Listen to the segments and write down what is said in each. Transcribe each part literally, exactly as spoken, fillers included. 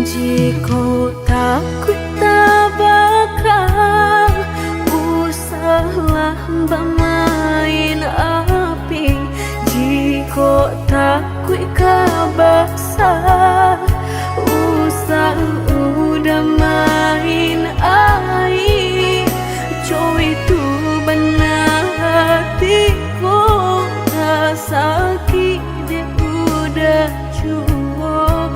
Jikok takuik tabaka, usahlah bamain api. Jikok takuik ka basa, usah udah main aia. Cowok itu bana hati ko, ka sakik dek udah juo.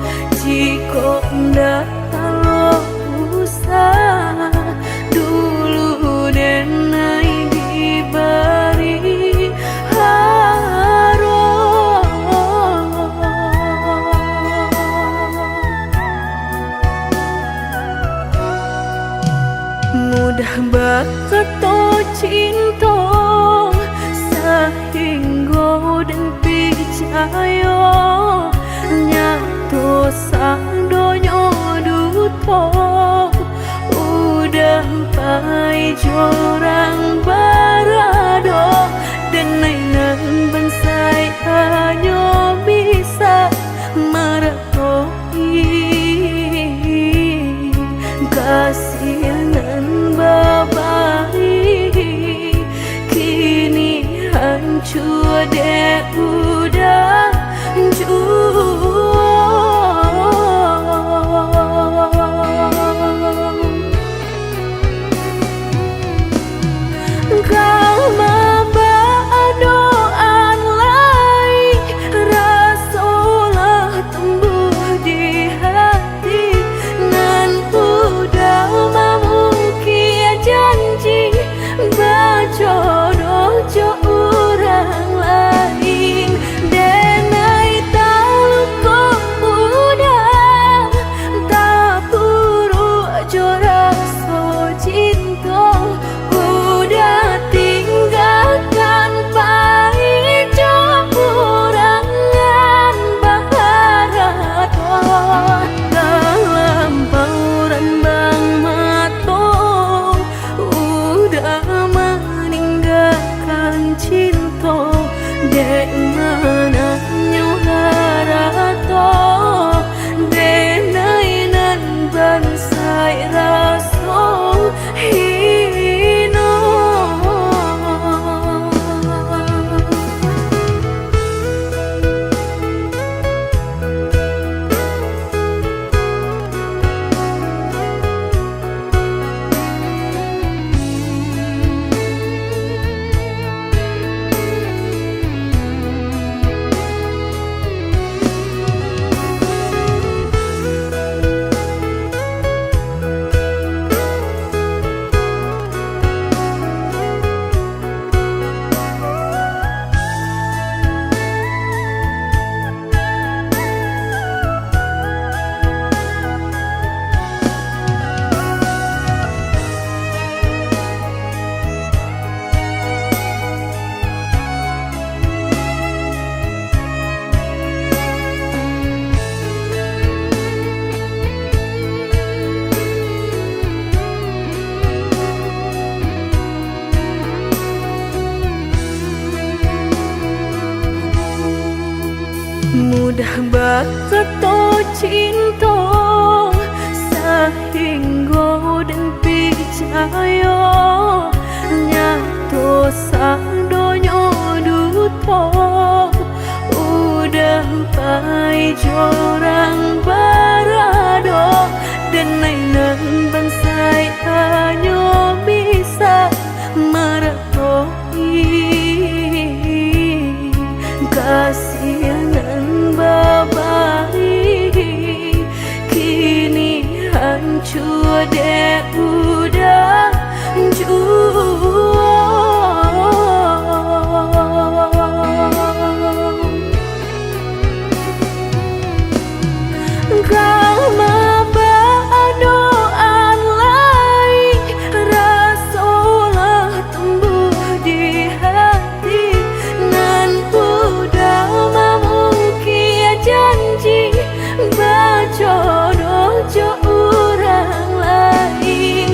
Jikok ndak talok usah, dulu denai dibari haro. Mudah bakato cinto, sahinggo den picayo, nyato sadonyo duto. Udah pai jo urang barado, denai nan bansaik hanyo bisa mara- -toi kasih nan babari, kini hancua dek udah juo. Ka mambadoan lai, raso lah tumbuah di hati, nan udah mamungkia janji bajodoh jo urang lain. Denai taluko udah, tapuruak jo raso cinto, udah tinggakan pai jo urang nan baharato. Dalam pauran bang mato, udah maninggakan cinto, dek mananyo harato, denai nan bansaik raso hino. Mudah bakato cinto, sahinggo den picayo, nyato sadonyo duto. Udah pai jo urang barado, denai nan bansaik hanyo bisa mara- -toi kasih nan babari, kini hancua dek udah juo. Ka mambadoan lai, raso lah tumbuah di hati, nan udah mamungkia janji bajodoh jo urang lain.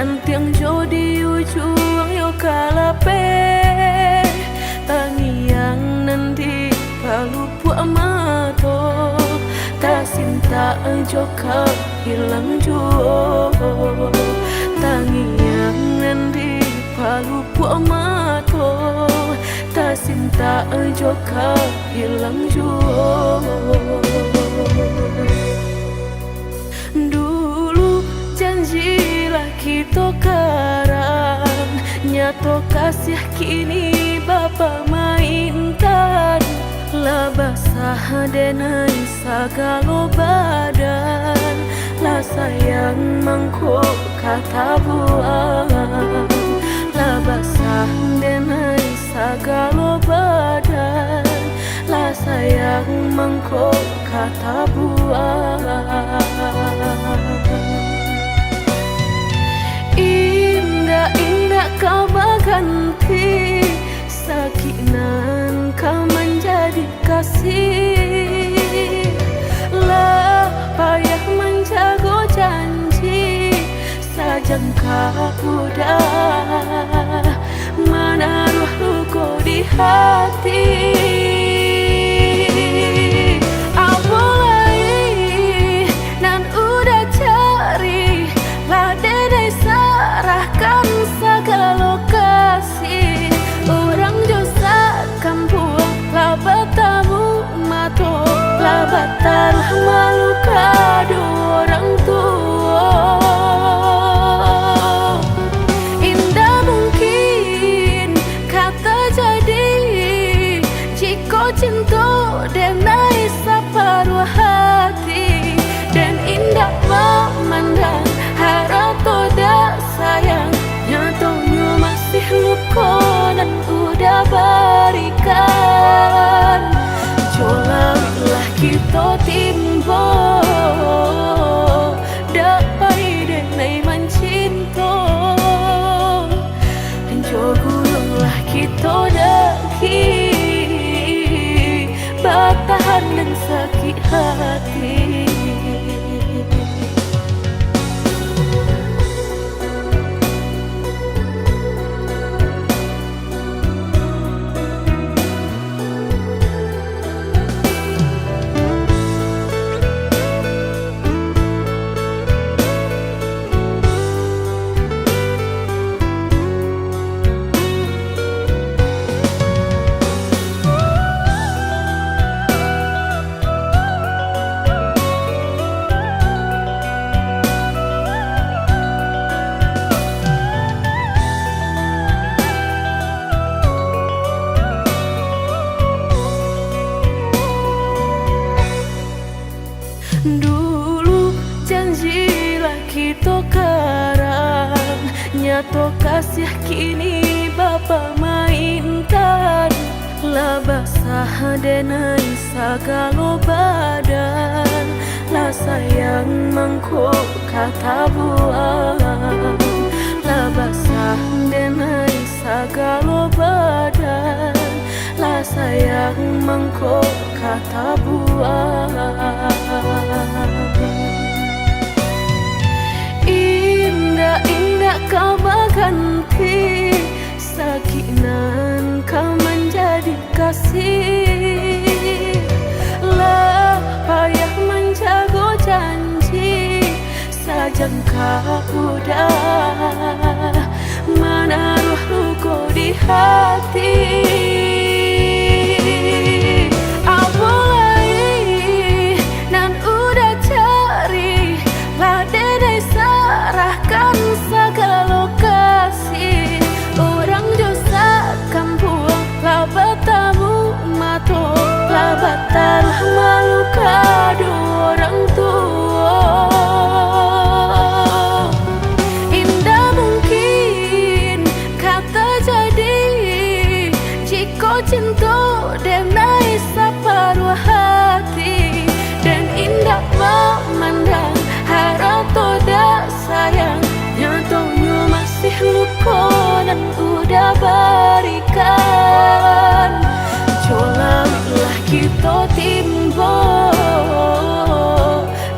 Antiang jo di ujuang yo ka lapeh, tangiang nan di palupuak mato, tasintak jo ka ilang juo. Tangiang nan di palupuak mato, tasintak jo ka ilang juo. Dulu janji lah kito karang, nyato kasiah kini bapamaintan. Lah basah denai sagalo badan, lah sayang mangko ka tabuang. Lah basah denai sagalo badan, lah sayang mangko ka tabuang. Indak-indak ka baganti, sakik nan ka manjadi kasih. Lah payah manjago janji, sajangka udah manaruah luko di hati. Apo lai nan udah cari, lah denai sarahkan sagalo kasih. Urang jo sakampuang lah batamu mato, lah bataruah malu ka duo urang tuo. Indak mungkin ka tajadi, jikok cinto denai saparuah hati, den indak mamandang harato dak sayang, nyatonyo masih luko nan udah barikan. Jo lawiklah kito timbo, dak pai denai mancinto. Jo gulunglah kito daki, batahan nan sakik hati. Dulu janji lah kito karang, nyato kasiah kini bapamaintan. Lah basah denai sagalo badan, lah sayang mangko ka tabuang. Lah basah denai sagalo badan, lah sayang mangko ka tabuang. Indak-indak ka baganti, sakik nan ka manjadi kasih. Lah payah manjago janji, sajangka udah manaruah luko di hati. Apo lai nan udah cari, lah denai sarahkan sagalo kasih. Urang jo sakampuang lah batamu mato, lah bataruah malu ka duo urang tuo. Indak mungkin ka tajadi, jikok cinto denai saparuah hati, den indak mamandang harato dak sayang, nyatonyo masih luko nan udah barikan. Jo lawiklah kito timbo,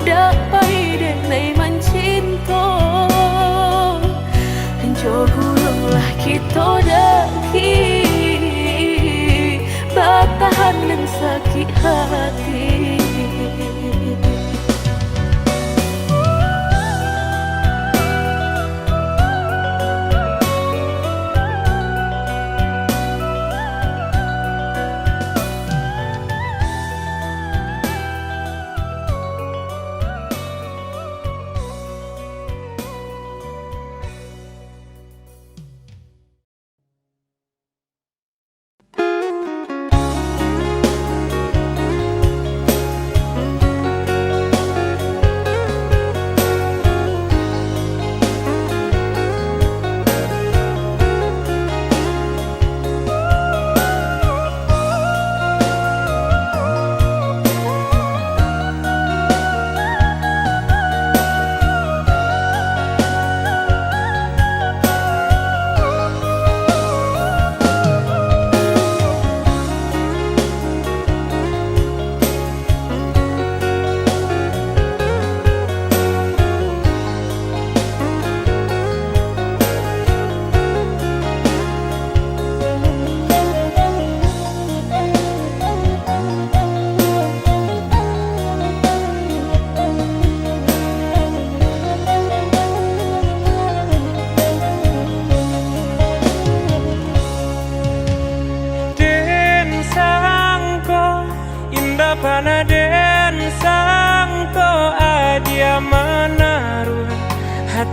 dak pai denai mancinto.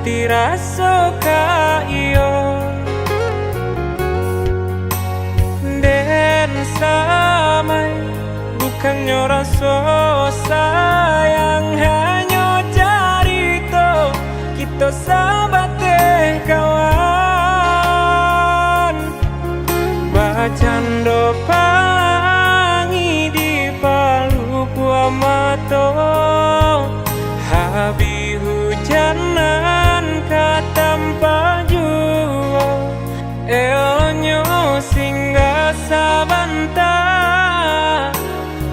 Tiraso ka iyo den samai, bukannyo raso sayang, hanyo carito kito sabateh kawan. Bacando palangi di palupuah mato, habih hujan nan ka tampa juo. Elonyo singgah sabanta,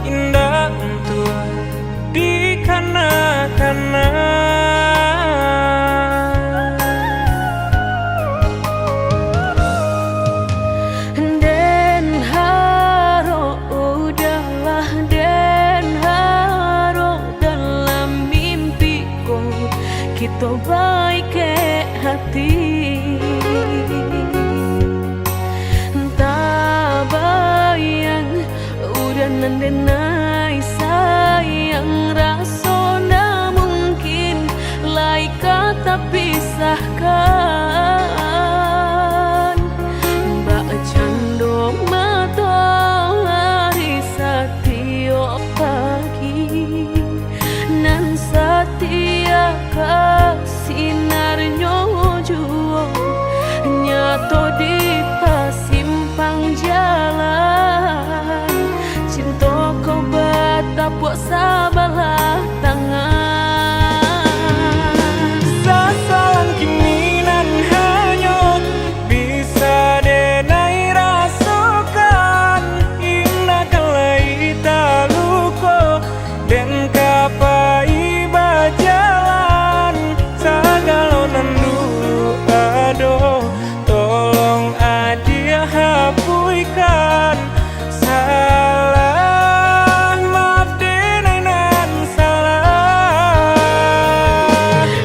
indak untuak dikana-kana. Den harok, udahlah, den harok, dalam mimpi ko kito baikek hati. Tabayang, udah nan denai sayang, raso ndak mungkin lai ka tapisahkan. Bacando matoari satiok pagi, nan satia ka sinarnyo juo, nyato di pasimpang jalan. Cinto ko batapuak sabalah tangan. Sasalan kini nan hanyut, bisa denai rasokan, indak ka lai taluko, den ka pai bajalan, sagalo nan dulu ado, tolong adiak hapuihkan. Salah, maaf denai nan salah.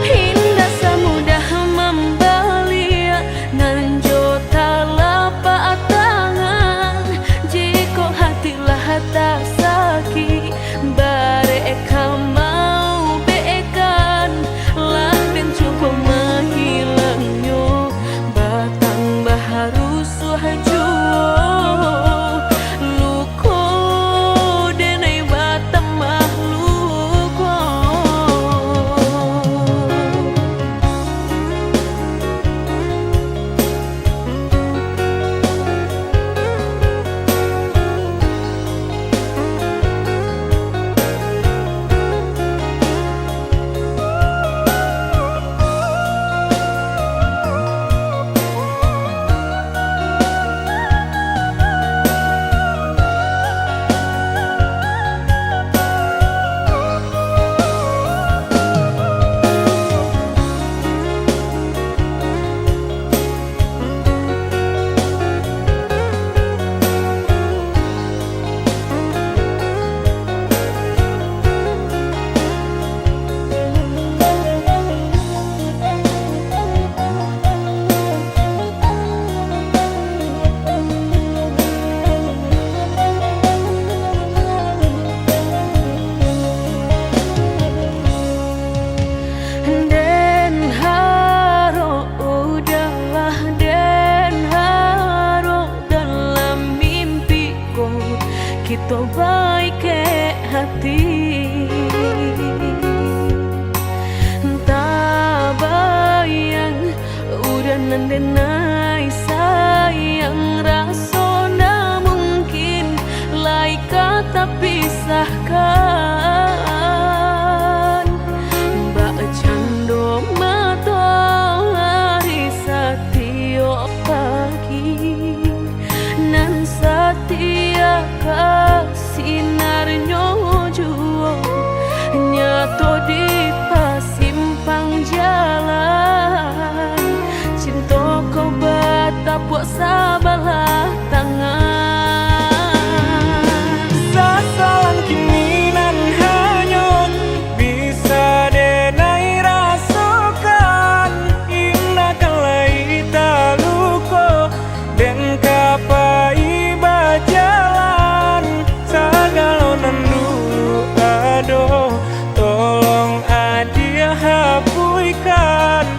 Indak samudah mambaliak nan jo talapak tangan. Jikok hati lah tasakik, barek ka maubekan, lah den cubo mahilangnyo, batambah rusuah juo, luko denai batambah luko. Den harok, udahlah, den harok, dalam mimpi ko kito baikek hati. Tabayang, udah nan denai sayang, raso ndak mungkin lai ka tapisahkan. Bakcando matoari satiok pagi, nan satia ka sinarnyo juo, nyato di pasimpang jalan, cinto ko batapuak sabalah tangan. Sasalan kini nan hanyut, bisa denai rasokan, indak ka lai taluko, den ka pai bajalan, sagalo nan dulu ado, tolong adiak hapuihkan.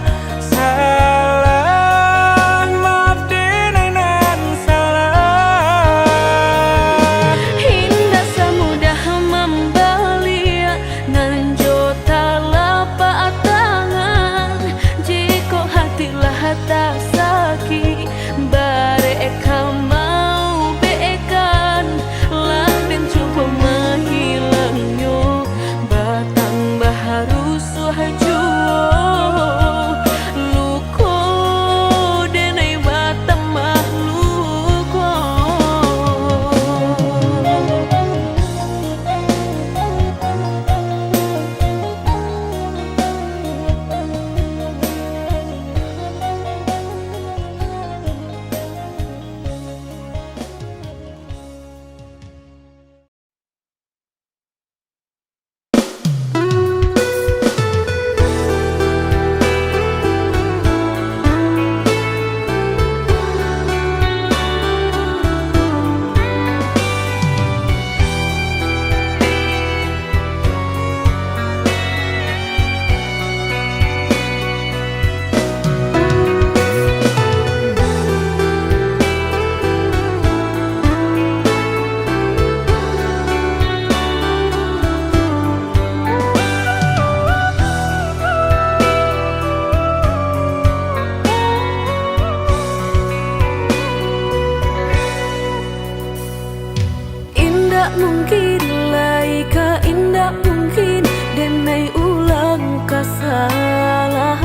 Mungkin lai ka indak mungkin, denai ulang kasalahan.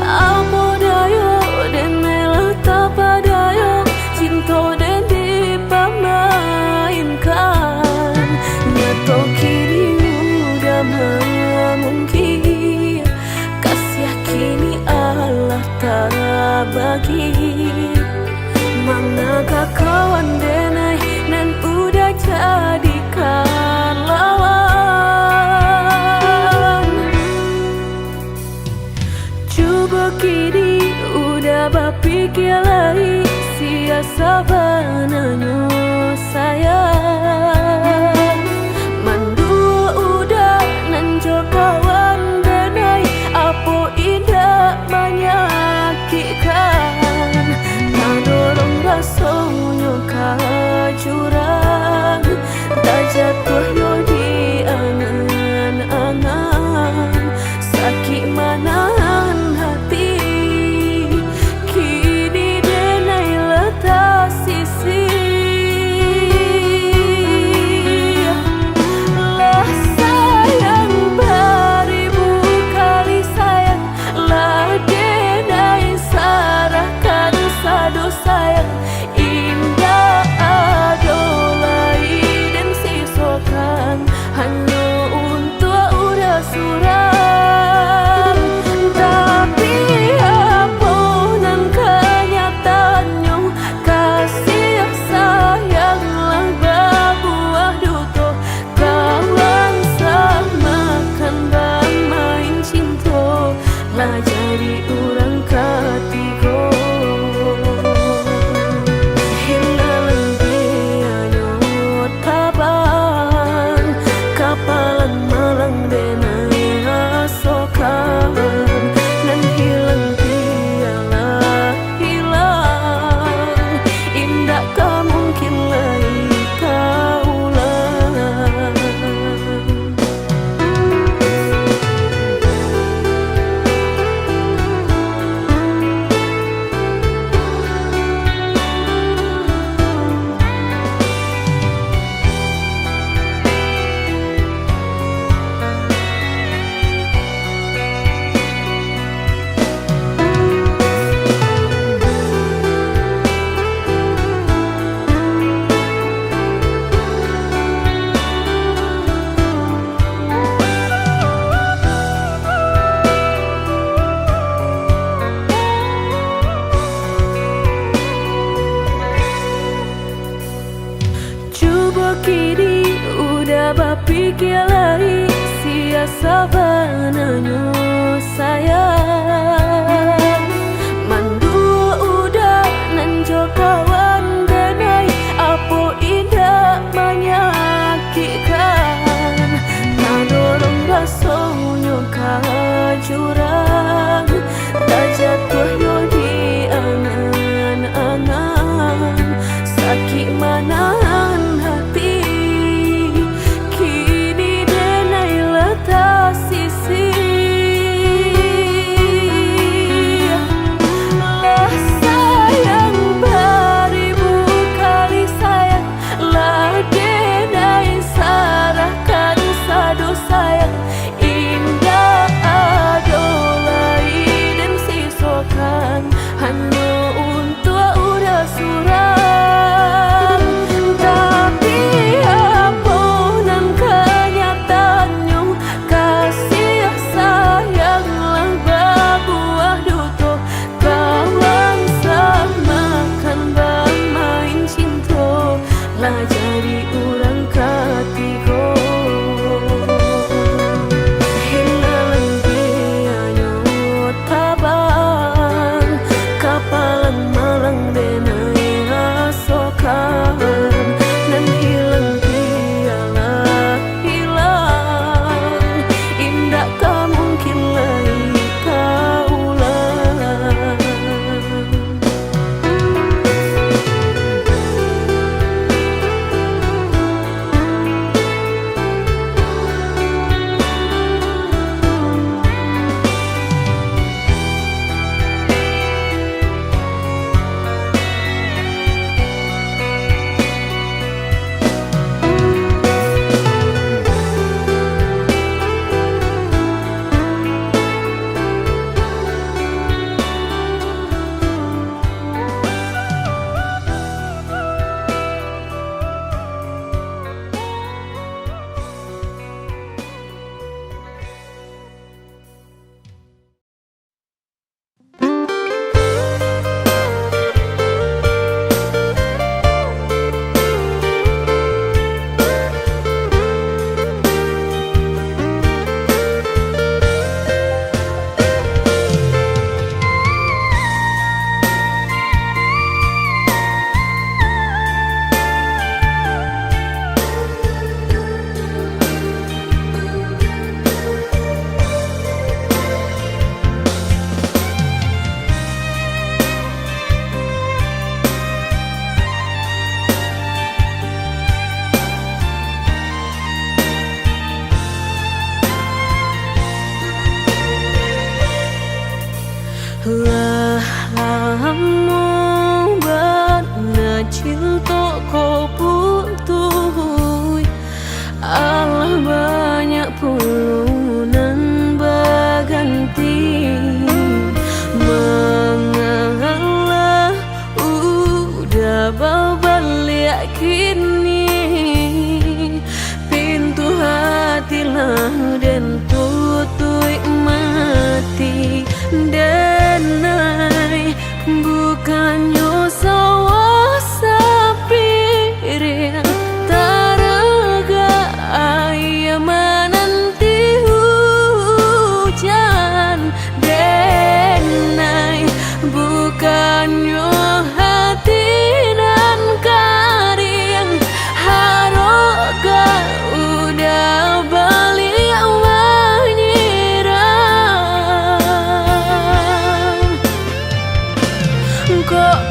Apo dayo, denai lah tapadayo, cinto den dipamainkan. Nyato kini udah mamungkir, kasiah kini alah tabagi. Mana ka kawan denai nan udah jadikan lawan? Cubo kini udah bapikia lai, sia sabananyo sayang. Manduo udah nan jo kawan denai, apo indak manyakikkan? Tadorong rasonyo ka jurang, tajatuah yo di angan-angan. Sakik manahan hati, kini denai lah tasisih. Lah sayang baribu kali sayang, lah denai sarahkan sado sayang. Indak ado lai den sisokan, hanyo untuak urang surang. Tapi, apo nan kanyataannyo, kasiah sayang lah babuah duto. Kawan samakan bamain cinto, lah jadi urang katigo. Hilang pianyo tabang, kapalan malang denai rasokan. Nan hilang pian lah hilang, indak ka mungkin lai ka ulang. Cubo kini udah bapikia lai, sia sabananyo sayang. Manduo udah nan jo kawan denai, apo indak manyakikkan? Tadorong rasonyo ka jurang, tajatuah yo di angan-angan. Sakik manahan hati, kini denai lah tasisih. Lah sayang baribu kali sayang, lah denai sarahkan sado sayang. Indak ado lai den sisokan, hanyo untuak urang surang. Tapi, apo nan kanyataannyo, kasiah sayang lah babuah duto. Kawan samakan bamain cinto, lah jadi urang katigo. Hilang pianyo tabang, kapalan malang denai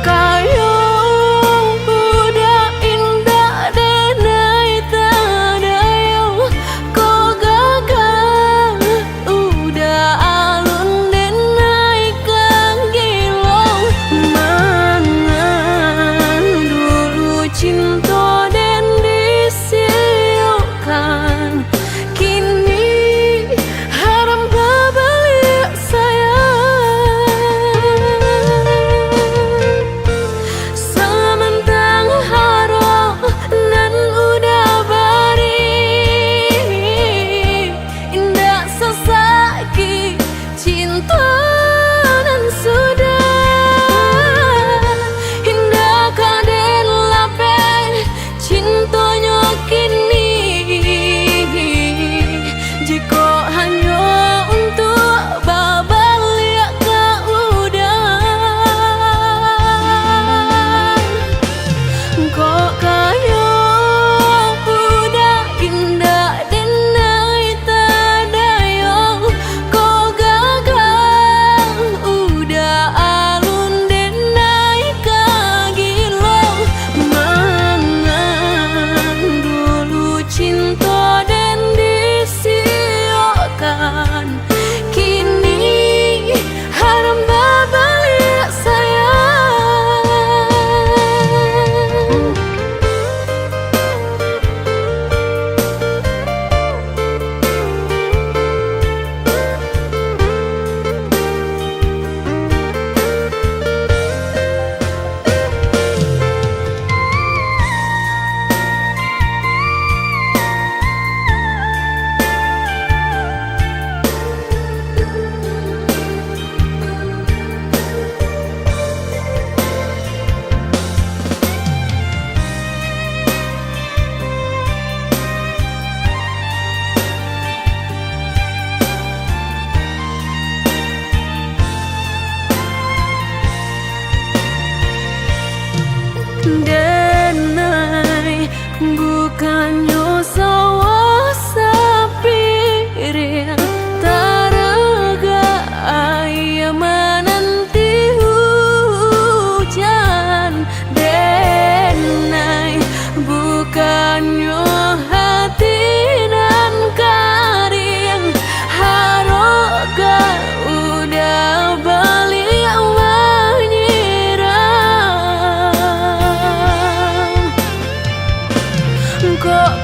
Kayo budak indak denai tadayo, ko gagah udah alun denai ka gilo. Mangan dulu cinto den disiokkan, kini haram babaliak sayang. Samantang harok nan udah bari, indak sasakik cinto nan sudah. Indak ka den lapeh cintonyo kini, jikok hanyo untuak babaliak ka udah. Kok kayo budak indak denai tadayo, ko gagah udah alun denai ka gilo. Mangan dulu cinto den disiokkan, kini haram babaliak sayang. Denai, bukannyo sawah sapiring, taragak aia mananti hujan. Denai, bukannyo hati nan kariang, harok ka udah baliak manyiram. Kok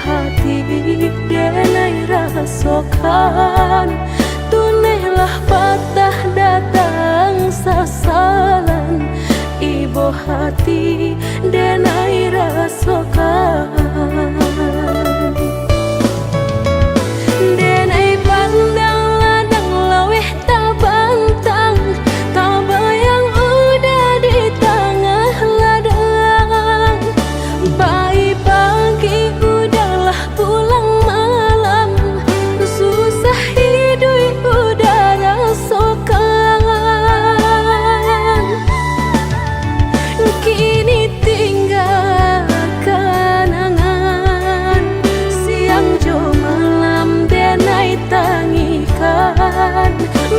Hati denai rasokan, tunehlah patah datang sasalan. Ibo hati denai rasokan. Denai pandang ladang laweh tabantang, tabayang uda di tangah ladang. Pai pagi uda lah pulang malam, susah iduik uda rasokan. Kini tingga kanangan, siang jo malam denai tangikan.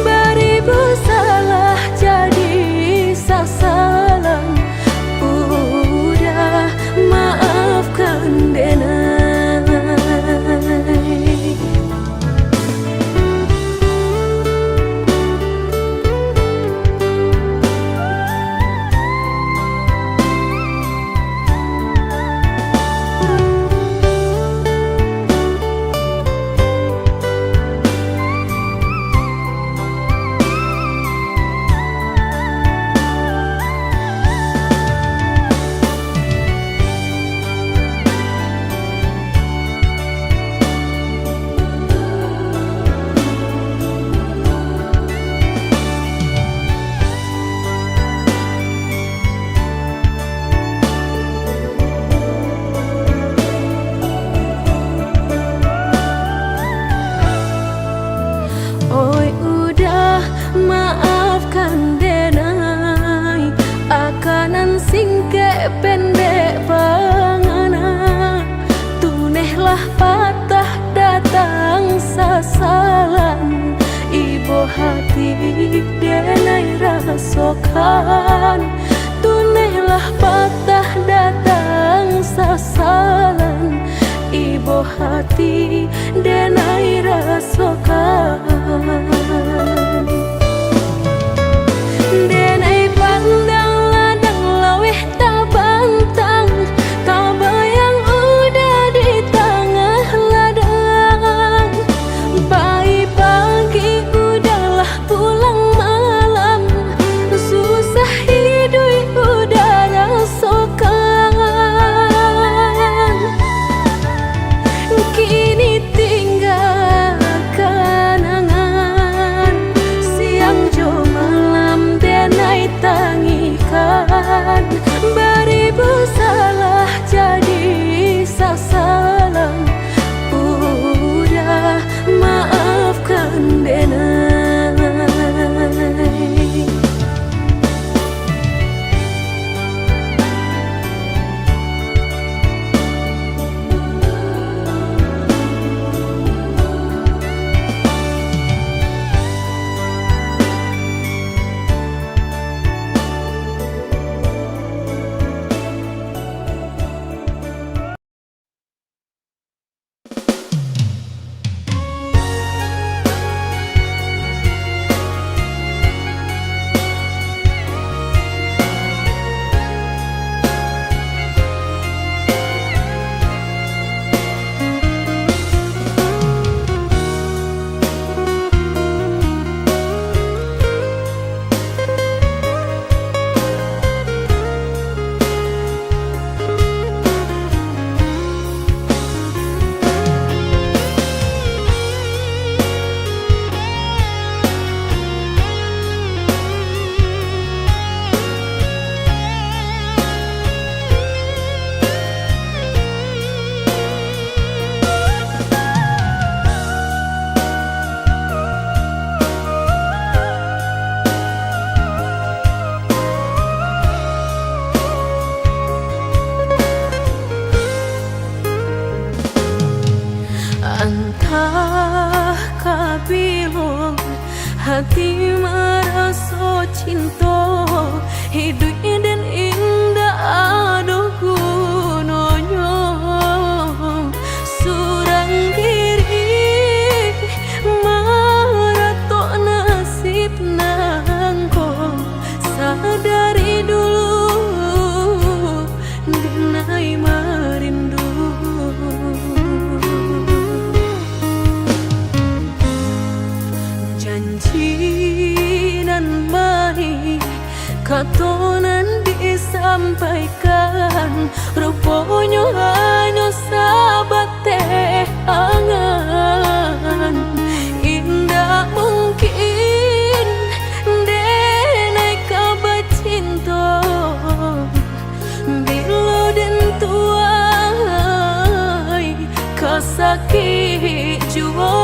Baribu salah jadi sasalan, uda maafkan denai. Oi uda, maafkan denai, aka nan singkek pendek pangana. Tunehlah patah datang sasalan, ibo hati denai rasokan. Tunehlah patah datang sasalan, ibo hati denai rasokan. Denai pandang ladang laweh tabantang, tabayang uda di tangah ladang. Pai pagi uda lah pulang malam, susah iduik uda rasokan. Kini tingga kanangan, siang jo malam denai tangikan. Baribu salah jadi sasalan, uda maafkan denai. Antah ka bilo hati maraso cinto, iduik den indak ado gunonyo. Surang diri maratok nasib nangko, sadari dulu denai marindu. Janji nan manih, kato nan disampaikan, ruponyo hanyo sabateh angan. Indak mungkin denai ka bacinto, bilo den tuai ka sakik juo.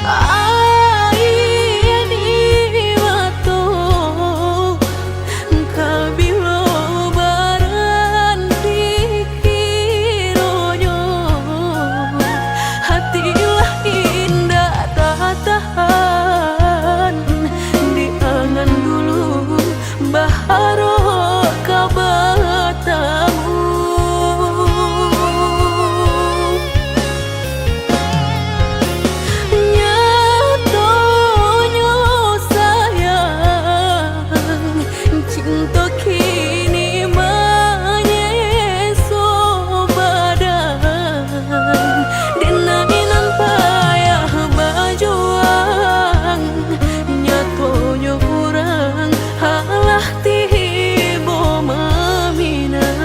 Aia di mato ka bilo baranti kironyo, hati lah indak tatahan di angan dulu, baharok ka batamu. Nyatonyo sayang, cinto kini manyeso badan. Denai nan payah bajuang, nyatonyo urang alah tibo maminang.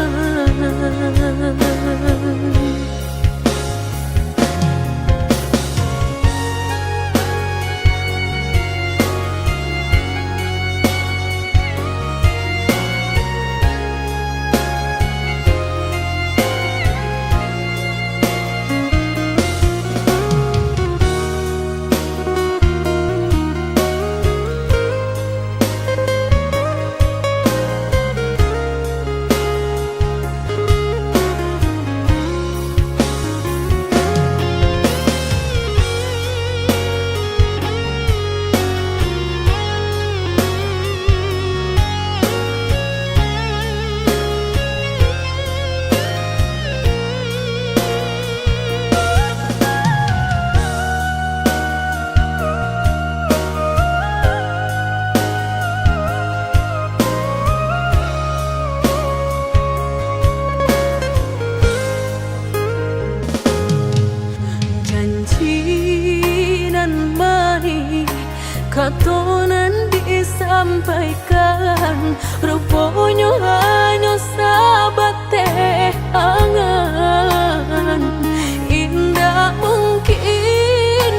Janji nan manih, kato nan disampaikan, ruponyo hanyo sabateh angan. Indak mungkin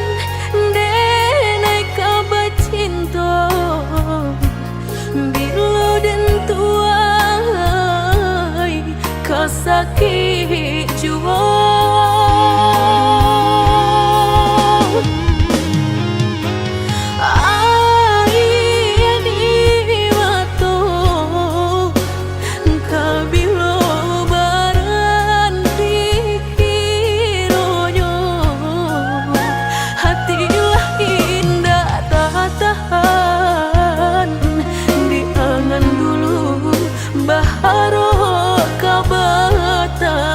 denai ka bacinto, bilo den tuai ka sakik juo. Aia di mato ka bilo baranti kironyo, hati lah indak tatahan di angan dulu, baharok ka batamu.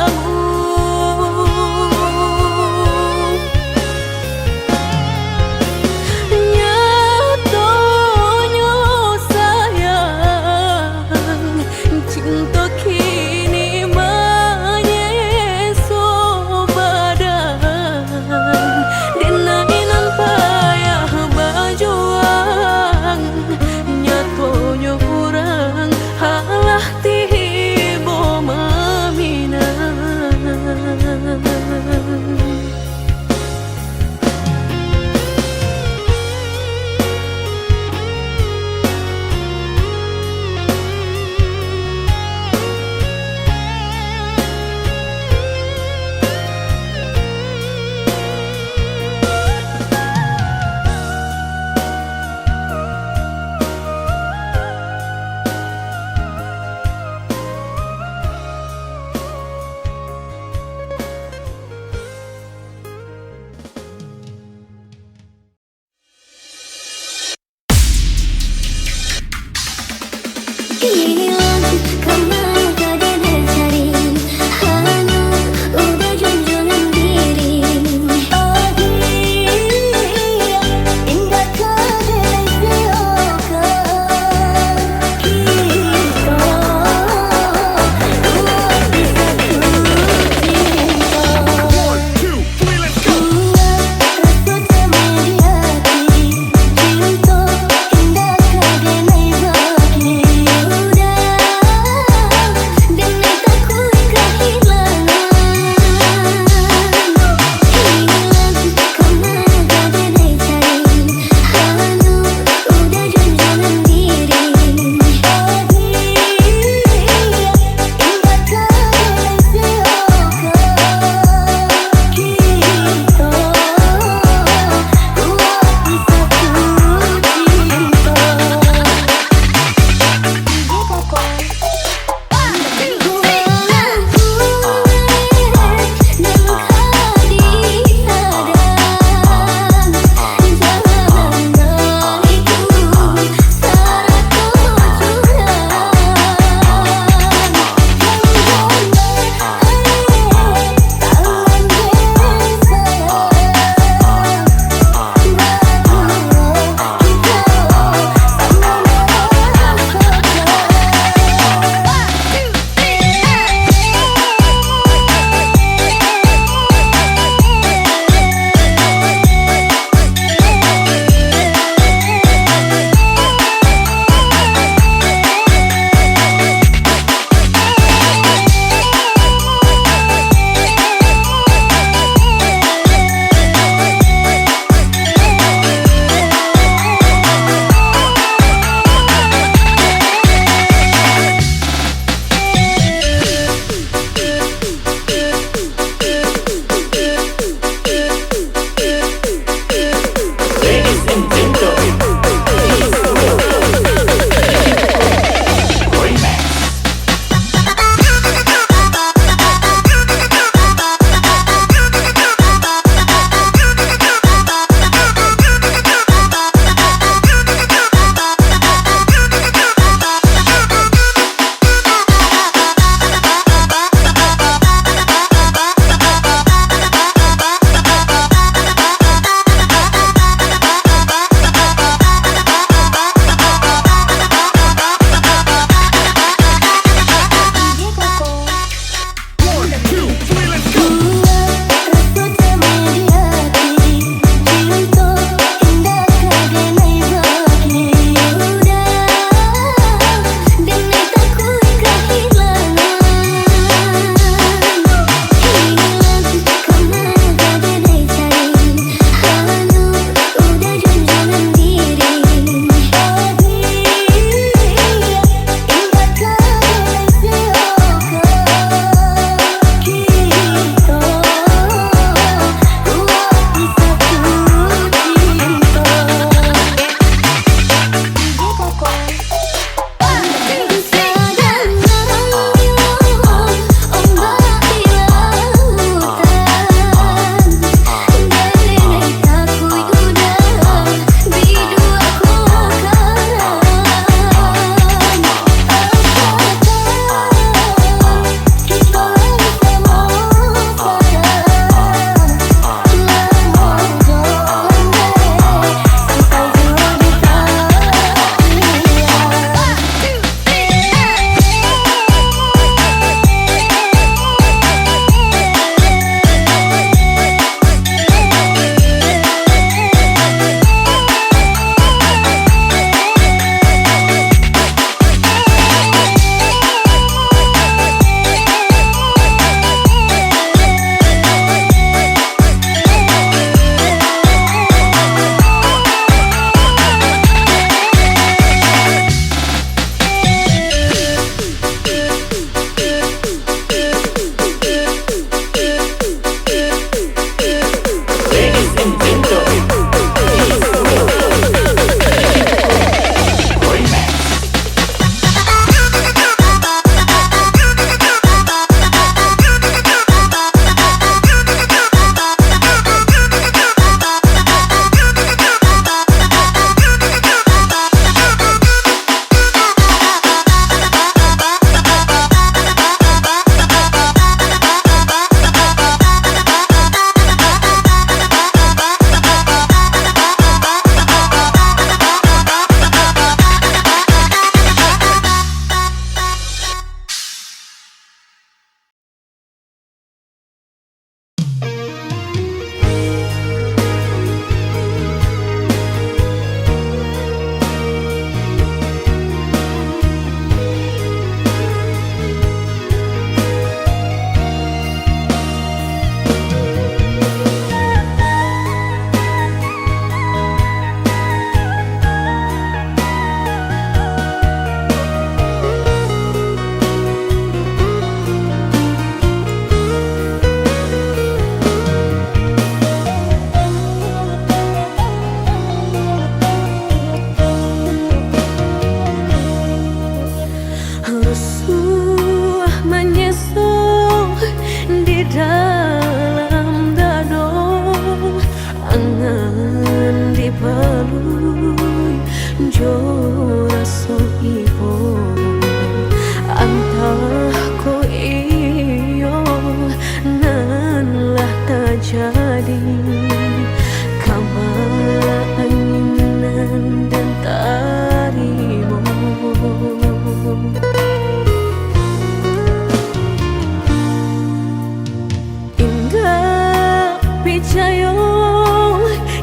Picayo,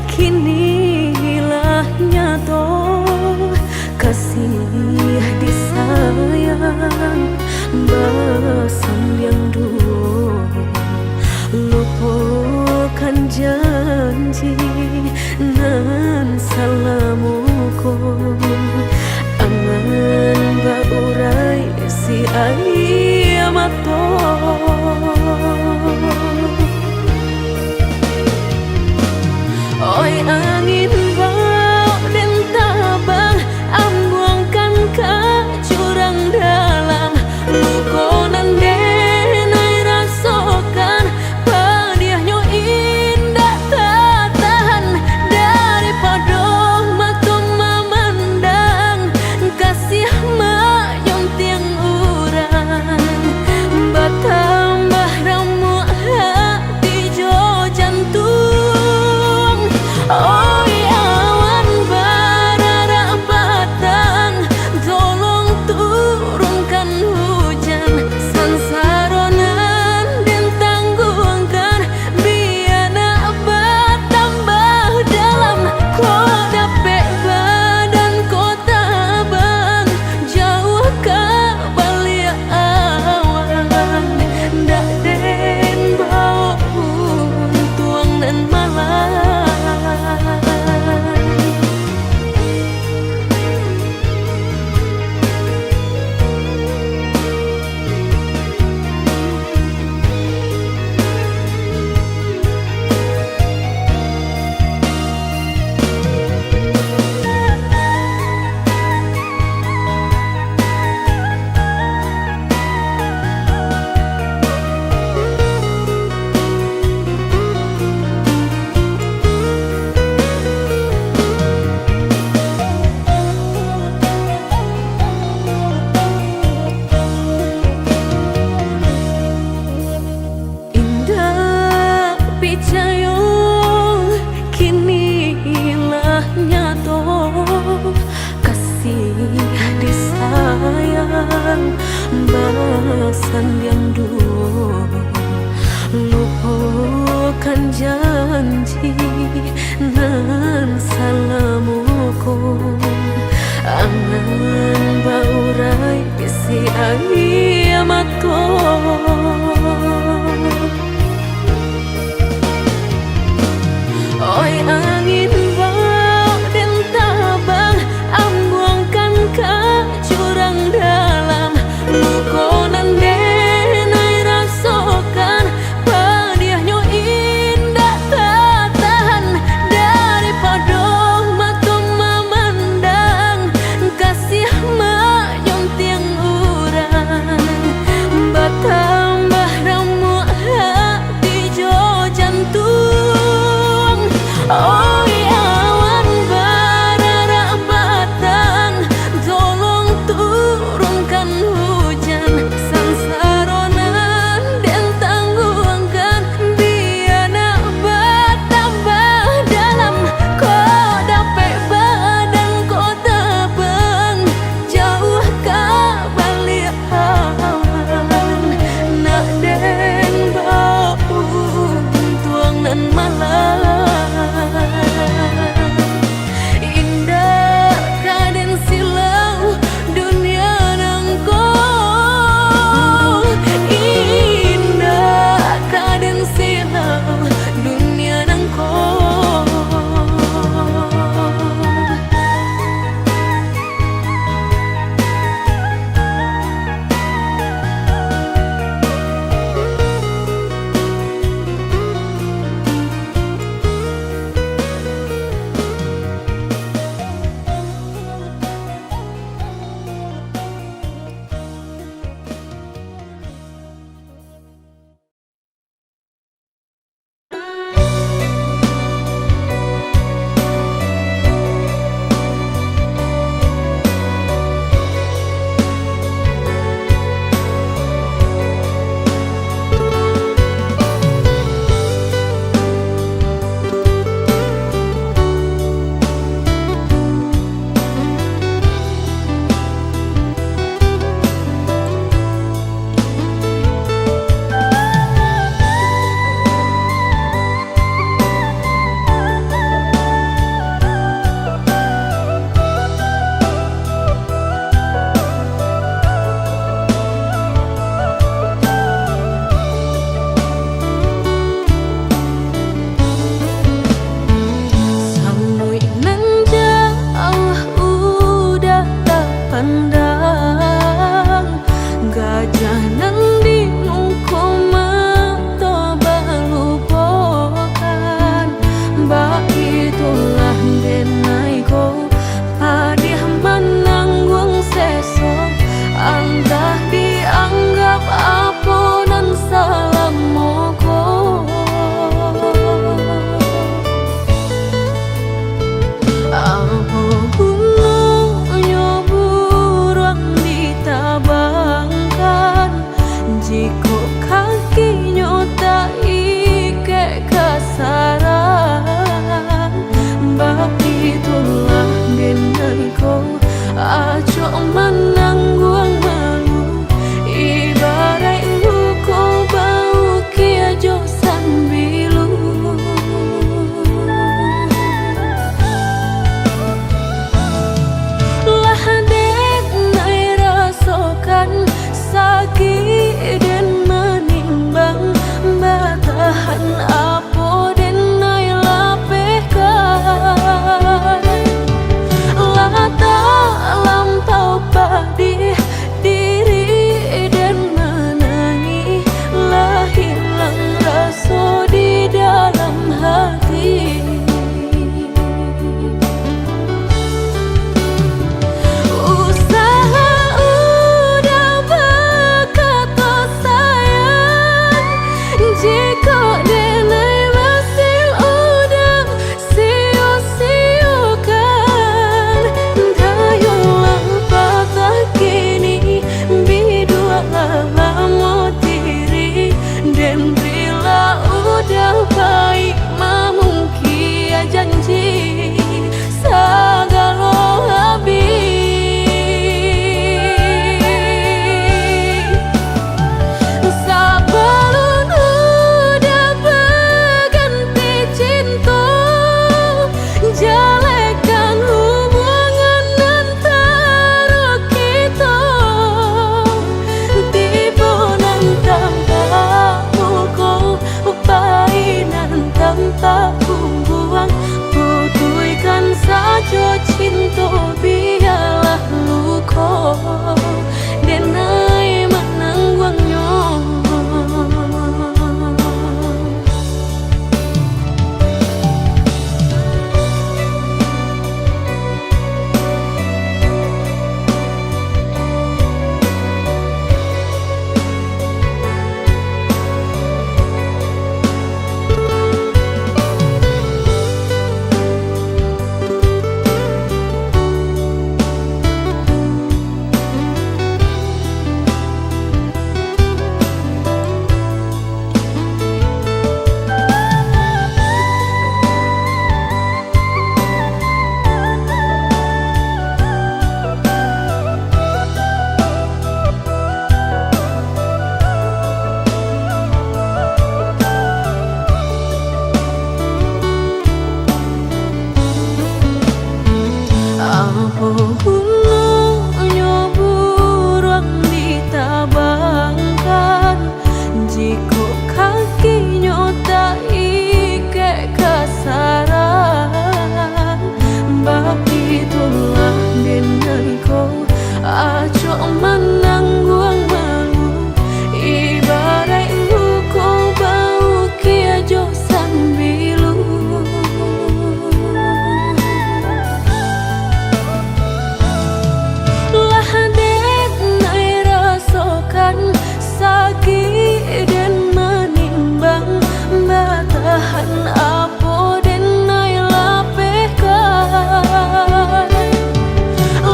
kini lah nyato, kasih disayang basandiang duo. Lupokan janji nan salamo ko, angan baurai si aia mato. Oi angin, bao den tabang, ambuangkan ka jurang dalam. Luko nan den ai rasokan, padiahnyo indak tatahan. Daripado mato mamandang, kasih manyuntiang urang, batambah ramuak hati jo jantuang. Oi awan bararak patang, tolong turunkan hujan, sansaro nan den tangguangkan, bia nak batambah dalam. Kok dapek badan ko tabang, jauah ka baliak awan, ndak den bao untuang nan malang. Indak picayo, kini lah nyato, kasih disayang basandiang duo. Lupokan janji nan salamo ko, angan baurai si aia mato. Oi angin, bao den tabang, ambuangkan ka jurang dalam. Luko nan den ai rasokan, padiahnyo indak tatahan. Daripado mato mamandang, kasih manyuntiang urang, batambah ramuak hati jo jantuang. Oi awan bararak patang, tolong turunkan hujan, sansaro nan den tangguangkan, bia nak batambah dalam. Kok dapek badan ko tabang, jauah ka baliak awan, nak den bao untuang nan malang. Indak ka den silau dunia nangko, indak ka den silau dunia nangko. Jo cinto bialah luko, denai manangguangnyo. Apo gunonyo buruang ditabangkan, jikok kakinyo taikek ka sarang? Baitu lah den ko, acok manangguang malu, ibaraik luko baukia jo sambilu. Lah denai rasokan sakik den manimbang, batahan apo denai lapehkan.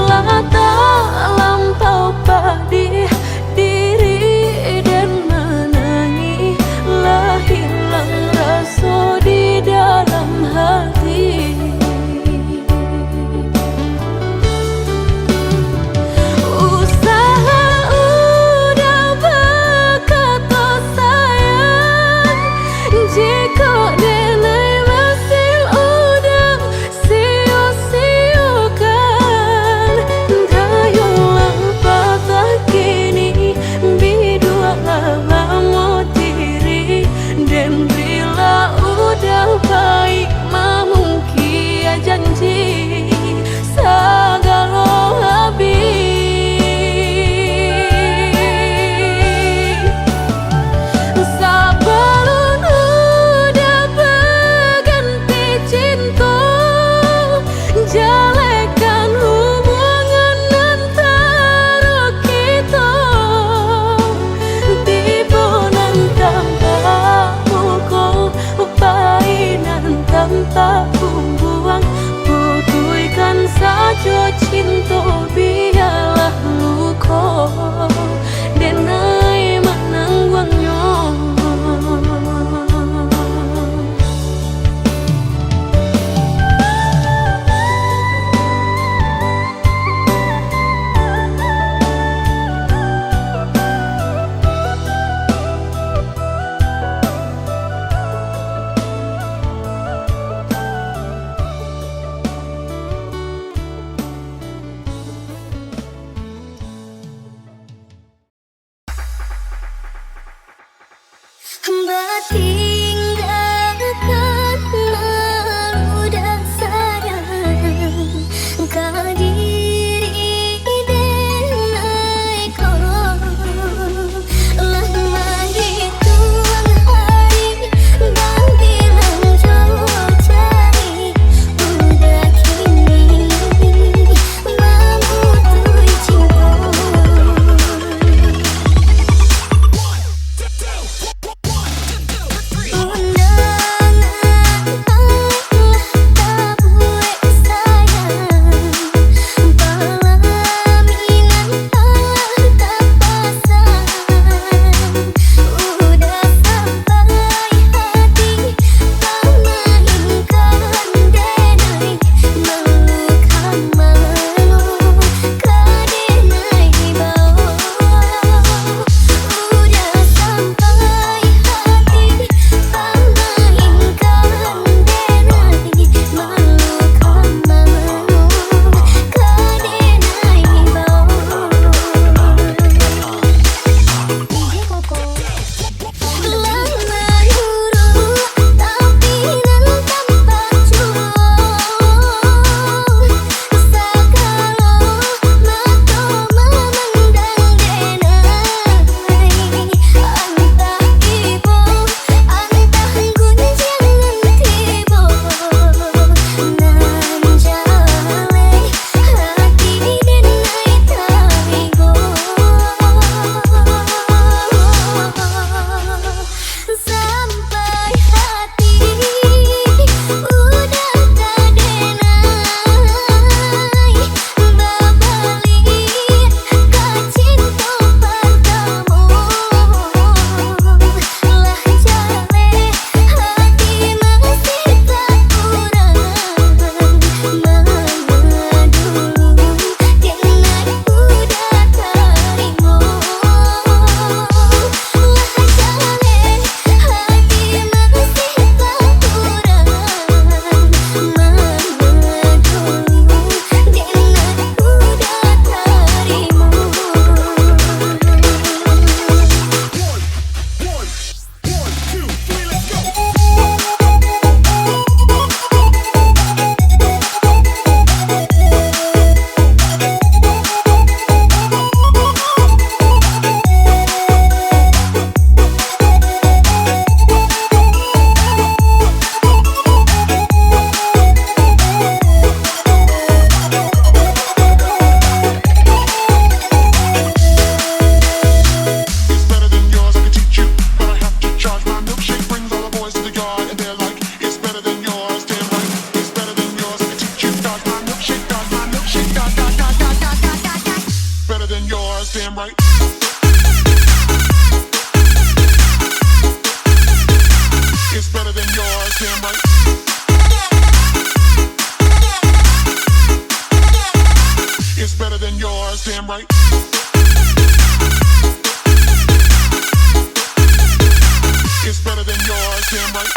Lah talampau padih diri den manangih, lah hilang raso di dalam hati. Usahlah uda bakato sayang, jikok denai basil uda sio-siokan. Dayulah patah kini, bidualah bamotiri, den rila uda baik mamungkia janji sagalo abih. Sabalun uda baganti cinto, jalehkan hubungan antaro kito. Tibo nan tampak muko, pai nan tampak bumbuang, putuihkan sajo cinto, bialah luko denai manangguangnyo. It's better than yours, damn right.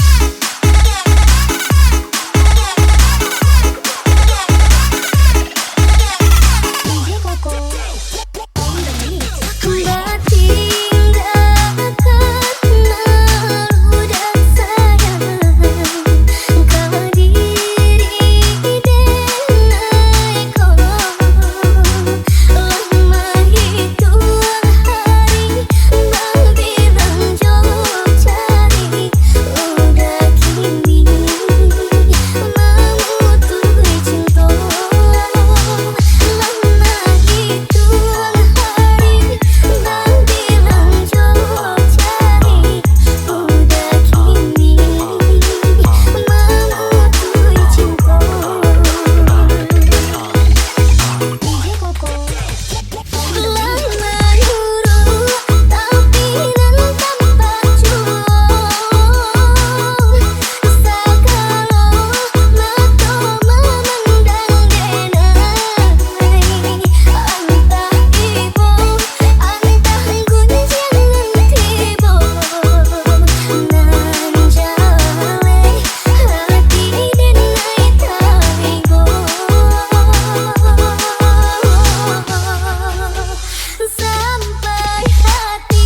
Sampai hati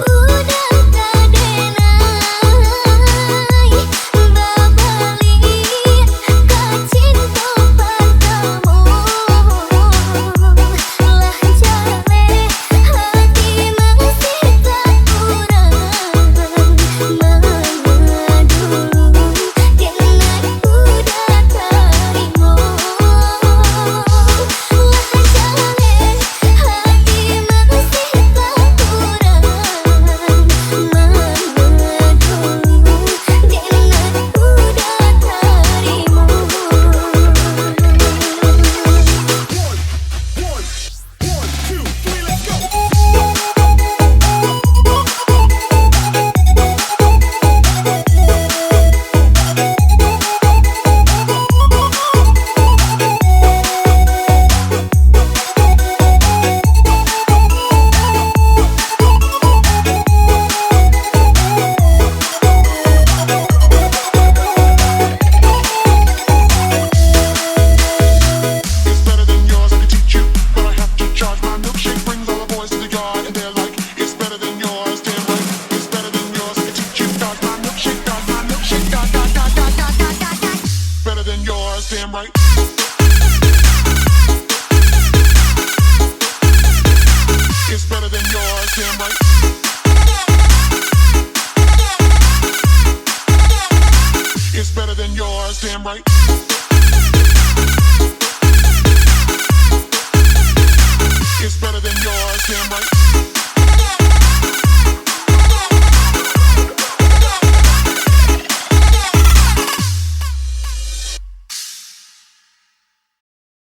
udah ka denai, babaliak ka cinto partamo. Lah jaleh hati masih takurang, manga dulu denai udah tarimo. It's better than yours, I can teach you, but I have to charge. My milkshake brings all the boys to the yard, and they're like, "It's better than yours, damn right. It's better than yours, I can teach you, dog. My milkshake, dog, my milkshake, dog, dog, dog." Better than yours, damn right. It's better than yours, damn right. It's better than yours, damn right. It's better than yours, damn right.